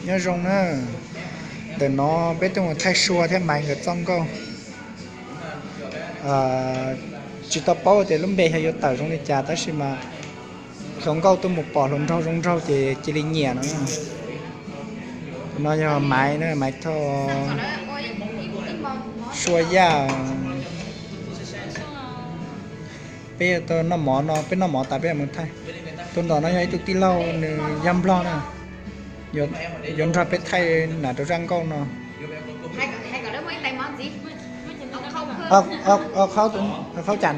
Nyob zoo na, ntawm no peb tuaj mus thaij Sua thiab Maiv nkawd txoj nkauj. Tsis tau paub tias lub npe xyov yuav tawm zoo li cas tab sis mas hluas nkauj tuaj mus pom hluas nraug zoo nraug ces cia li nyiam no. Tus no yog Maiv na, Maiv Thoj, Sua Yaj. Peb noj mov no, peb noj mov tas peb mus thaij. Tus ntawm no yog ib tug tij laug nws yog Nplog na, yuav nrog peb thaij nam rau zaj nkauj no. Qhaub cas?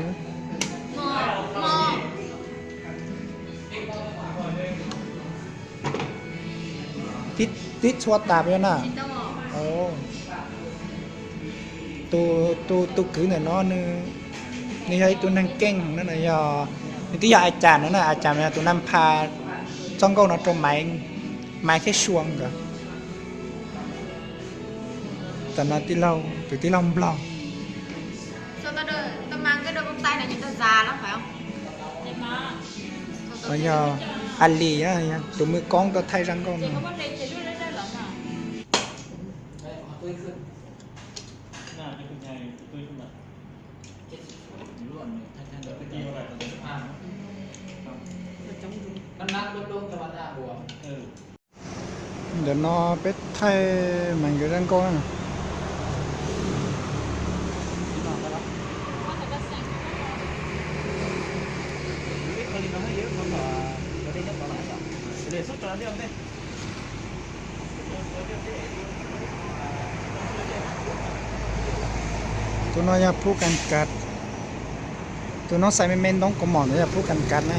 Tib txhua tas peb na. Tus kwv ntawm no nws yog ib tug neeg keej no, yog, nws twb yog a cas no na, a cas yog tus neeg pha txoj nkauj no rau Maiv, Maiv thiab Sua nkawd. Tam no tij laug, tus tij laug Nplog. Yog Ali, tus mws koob tuaj thaij zaj nkauj no. Ntawm no peb thaij Maiv nkawd zaj nkauj na. Tus no yog Phub Kas Kas. Tus noob xais me me ntoo kaus mom ntawd yog Phub Kas Kas na.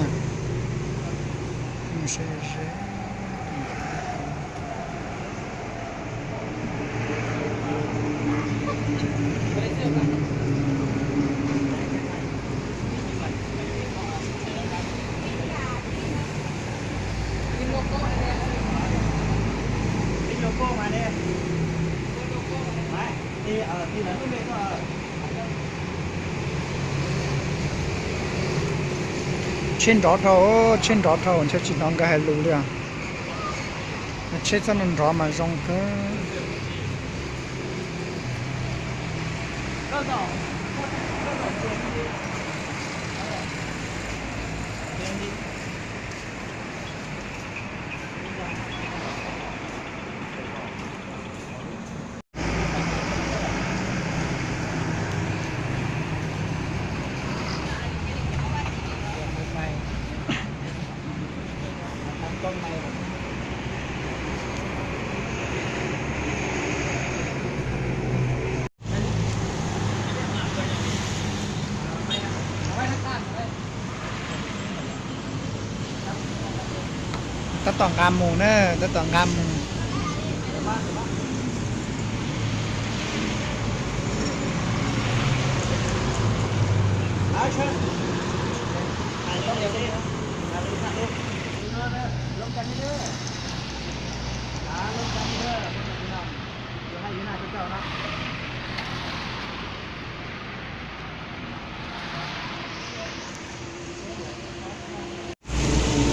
Tsheb nrov dhau, tsheb nrov dhau ntshe tsis hnov nkawd hais lus li os. Tsheb txoj no nrov mas zoo kawg. Tab tom nqa mus na, tab tom nqa mus.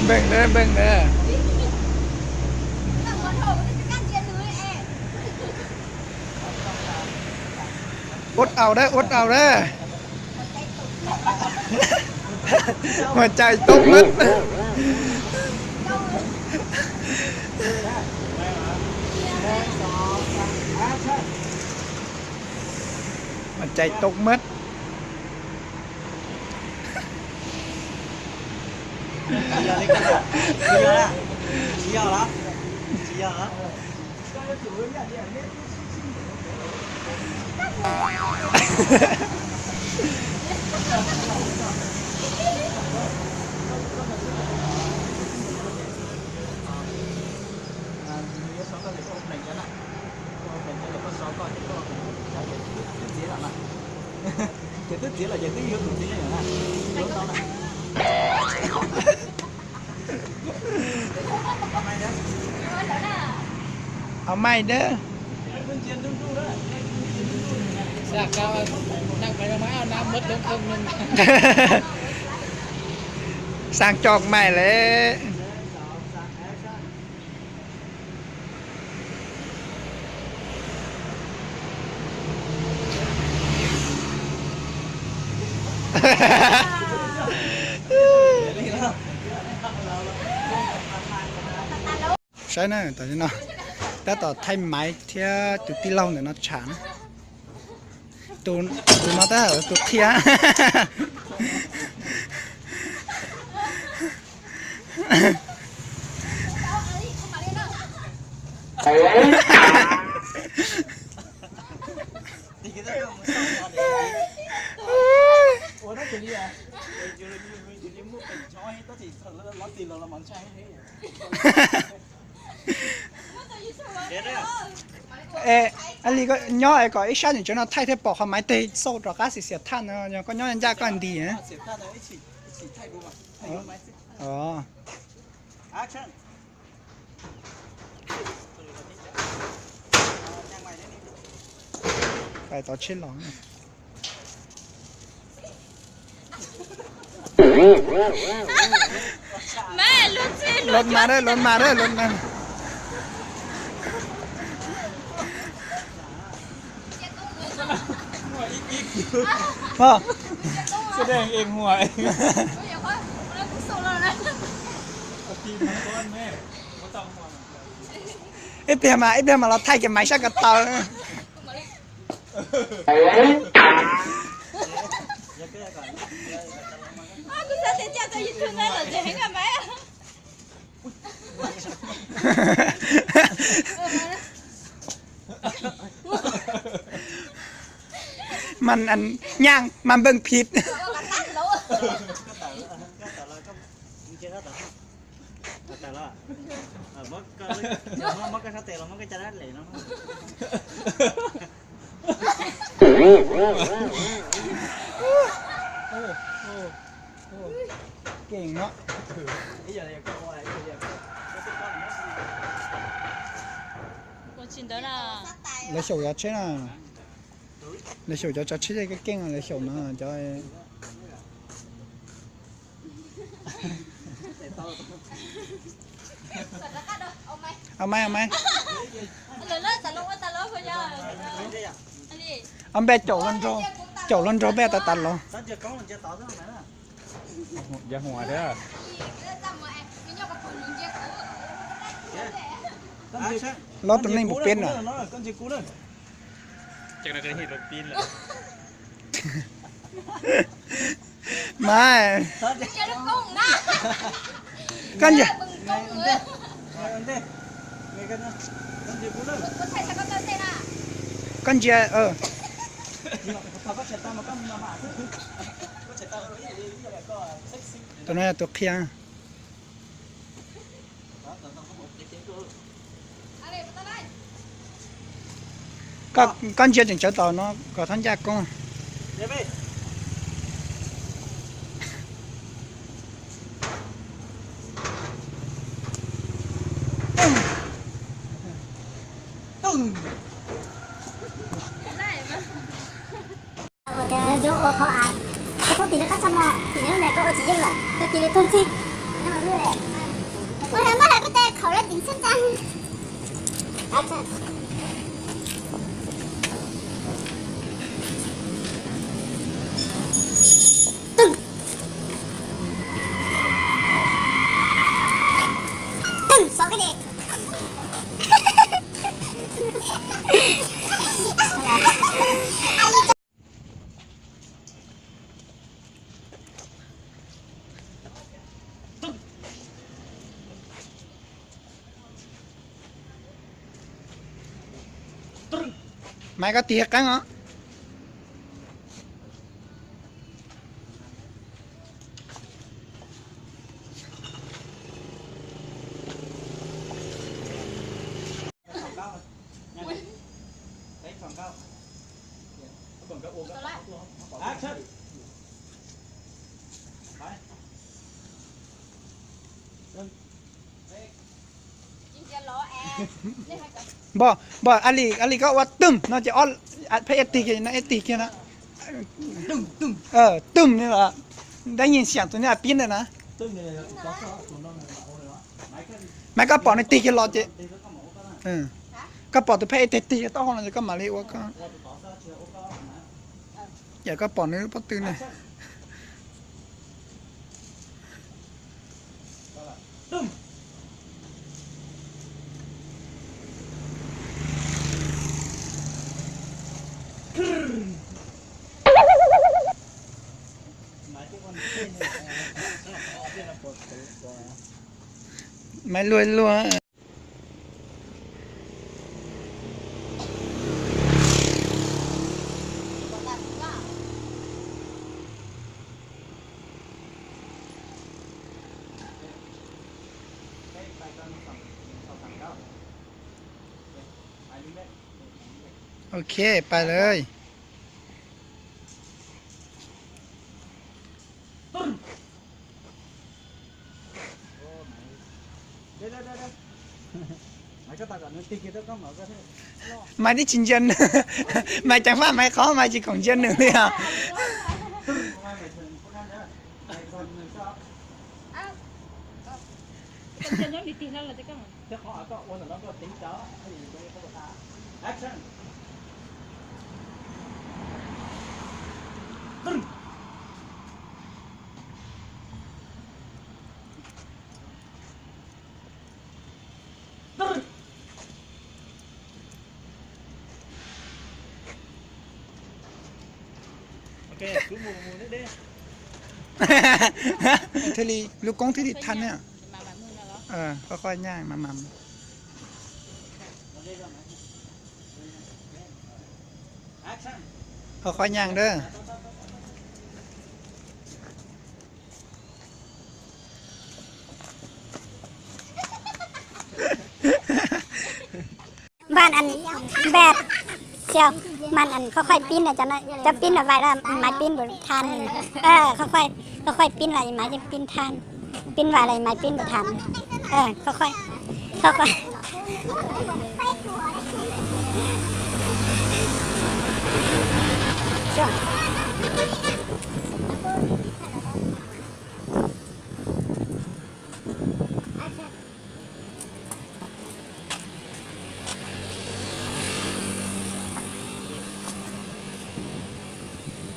Npeeg na, npeeg na. Ua au na, ua au na. Mas cais toob mab. Mas cais toob mab. Ces twb txiav los ces twb yuav tus txiv neej lawm na. Au mai dab. Sang cov mai lawm. Saib na, tam sim no tab tom thaij Maiv thiab tus tij laug ntawm no tsham na. Tus no tab tus qhia. Li nyob es kom ib sab tseem tsawv no thaij thiaj pom qhov Maiv teg xauj rov qab xiv xiam thaj no, yog koj nyob ncaj koj nti. Pais tov tsheb los. Los mas, los mas, los mas. Ib pliag mas, ib pliag mas los thaij kiag Maiv sab ko taw. Mas nyaj mas npeej phiv. Keej no. Lawv xyaum cov tsheb na. Lawv xyaum cov tsav tsheb keej keej, lawv xyaum no cov. Au maiv, au maiv. Ob npej caum los nrog, caum los nrog npej tas tas los. Los rau neeg puas peb na. Mas koj ntsia, koj ntsia. Tus no yog tus qhia. Koj ntsia tseem tsawv tom no kom txhob ncaj koob. Maiv, koj tig qeeb os. Npog, npog, a li, a li koj ua twm no ces peb ib tig kiag no, ib tig kiag no. Twm li los, dab nyeej xiam tus nej pib ntawd na. Mas koj pom nws tig kiag los ces, koj pom tus phab ib teg tig kiag taub hau no ces koj mam li ua koj. Yam koj pom nws pob tw ne. Maiv luag luag. Ok, ไปเลย. Maiv twb tsis ntsia nws, Maiv ceev faj Maiv qhov Maiv tsis khoom ntsia nws li os. Thiaj li lub koob thiaj li thaj na. Qhov qhov nyaj mas mas. Qhov qhov nyaj na. Màn ảnh bẹt. Siêu. Màn ảnh không quay pin là cho nó, cho pin là vậy là máy pin của than. Ờ, không quay, không quay pin là máy pin than. Pin vậy là máy pin của than. Ờ, không quay, không quay. Siêu.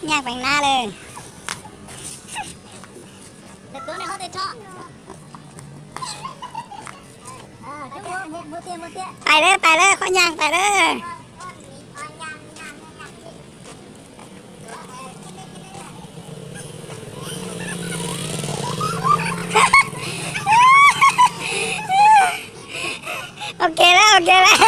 Nyaj peem nab lawm. Pais lawm, pais lawm, qhov nyaj pais lawm. Ok lawm, ok lawm.